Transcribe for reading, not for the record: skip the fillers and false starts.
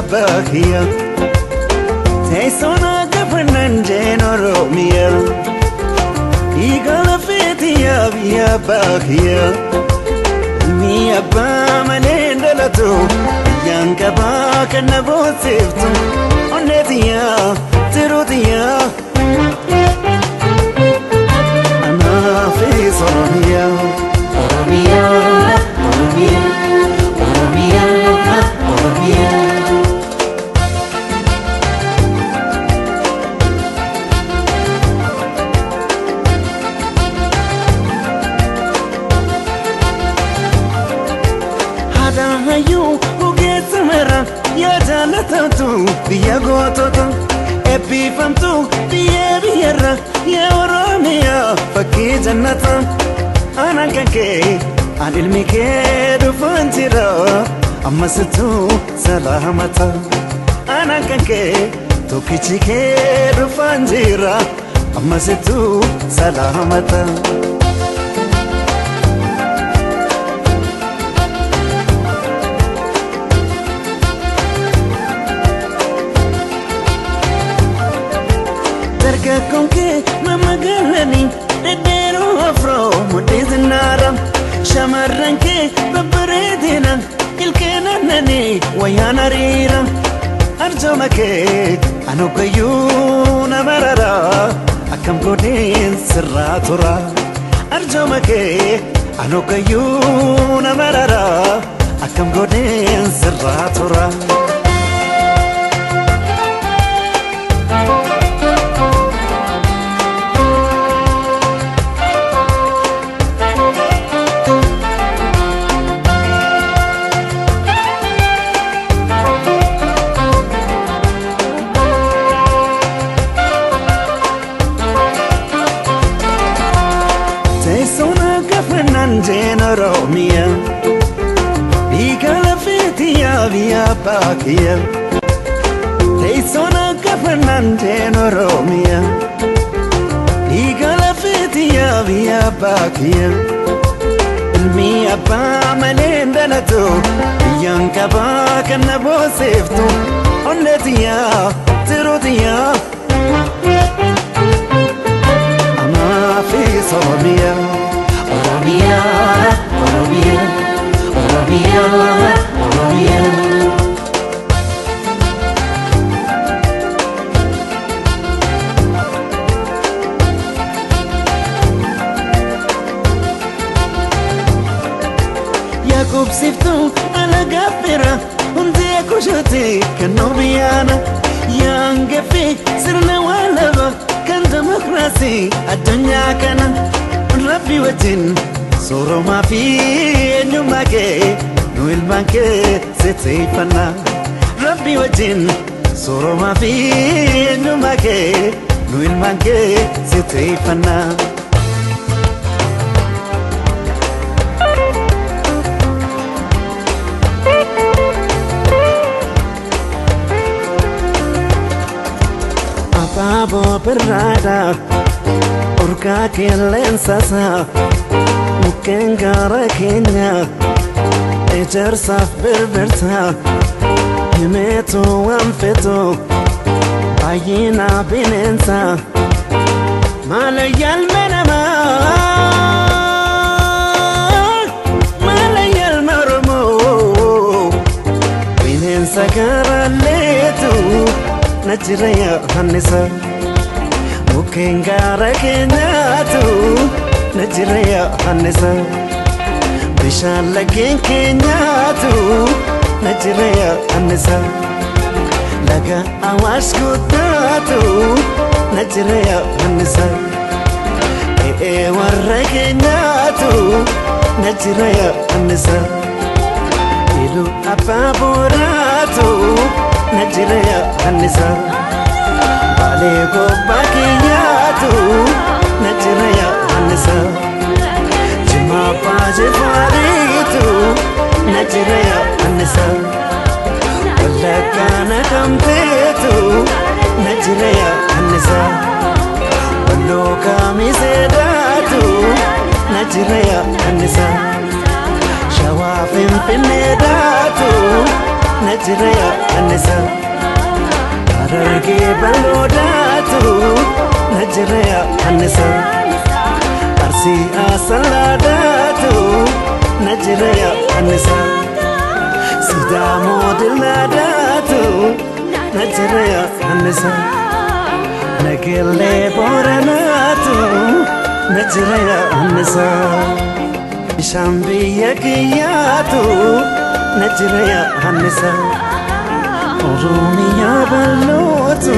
abbaa kiyya. Teessoon akka fannaan jeen Oromiyaa. Dhiiga lafeetiyyaa biyya abbaa kiyya. Ilmi abbaa malee hin dhalatu. Biyyaan qabaa kan na boonsiftu. Onneetiyyaa tiruutiyyaa. Anaafis Oromiyaa. Oromiyaa, Oromiyaa, Oromiyaa, Oromiyaa. Haadha hayyuu ogeessa mara yaa jaalatamtu biyya gootota eebbifamtu biyya biyyarra yaa Oromiyaa fakkii jannata. Anaan kan kee an ilmi kee dhufaan jira ammasittuu salaamata. Anaan kan kee tokkichi kee dhufaan jira ammasittuu salaamata. Dargaggoon kee mamagaalanii dhedheeroo afroo mudhii zinnaara. Shamarran kee babbareedina ilkeen aannanii wayyaan hariira. Arjooma kee anoggayyuu na marara akkam godheen sirraa tura. Arjooma kee anoggayyuu na marara akkam godheen sirraa tura. Teessoon akka fannaan jeen Oromiyaa. Dhiiga lafeetiyyaa biyya abbaa kiyya. Teessoon akka fannaan jeen Oromiyaa. Dhiiga lafeetiyyaa biyya abbaa kiyya. Ilmi abbaa malee hin dhalatu. Biyyaan qabaa kan na boonsiftu. Onneetiyyaa tiruutiyyaa. Anaafis Oromiyaa. Oromiyaa, Oromiyaa, Oromiyaa, Oromiyaa. Yaaqubsiftuu alagaa fira hundee kushuuti kan nubiyaana yaangafe sirna waalaba kan demokiraasii addunyaa kana rabbi wajjin sooromaa fi eenyummaa kee nu ilmaan kee sitteeffannaa rabbi wajjin sooromaa fi eenyummaa kee nu ilmaan kee sitteeffannaa. Abaaboo birraadha urgaa qilleensasa mukkeen gaara keenya ejersaaf birbirsa himeetu waan fetu baay'ina bineensa maala yaalme namaa maala yaalme Oromoo bineensa gaaraleetu na jira yaannisa. Mukkeen gaara keenyaatu na jira yaannisa. Bishaan laggeen keenyaatu na jira yaannisa. Laga Awaash guddaatu na jira yaannisa. E'ee warra keenyaatu na jira yaannisa. Iluu abbaa booraatu na jira yaannisa. Baalee gobbaa keenyaatu na jira yaannisa. Jimma abbaa jifaariitu na jira yaannisa. Wallaggaa naqamteetu na jira yaannisa. Walloo kaamiseedhaatu na jira yaannisa. Shawaa finfinneedhaatu na Najira Yohaannisa. Harargee bal'oodaatu Najira Yohaannisa. Arsii Asallaadaatu Najira Yohaannisa. Sidaamoo Dillaadaatu Najira Yohaannisa. Nageellee Booranaatu Najira Yohaannisa. Bishaan biyya kiyyaatu Najira Yohaannisa. Oromiyaa bal'ootu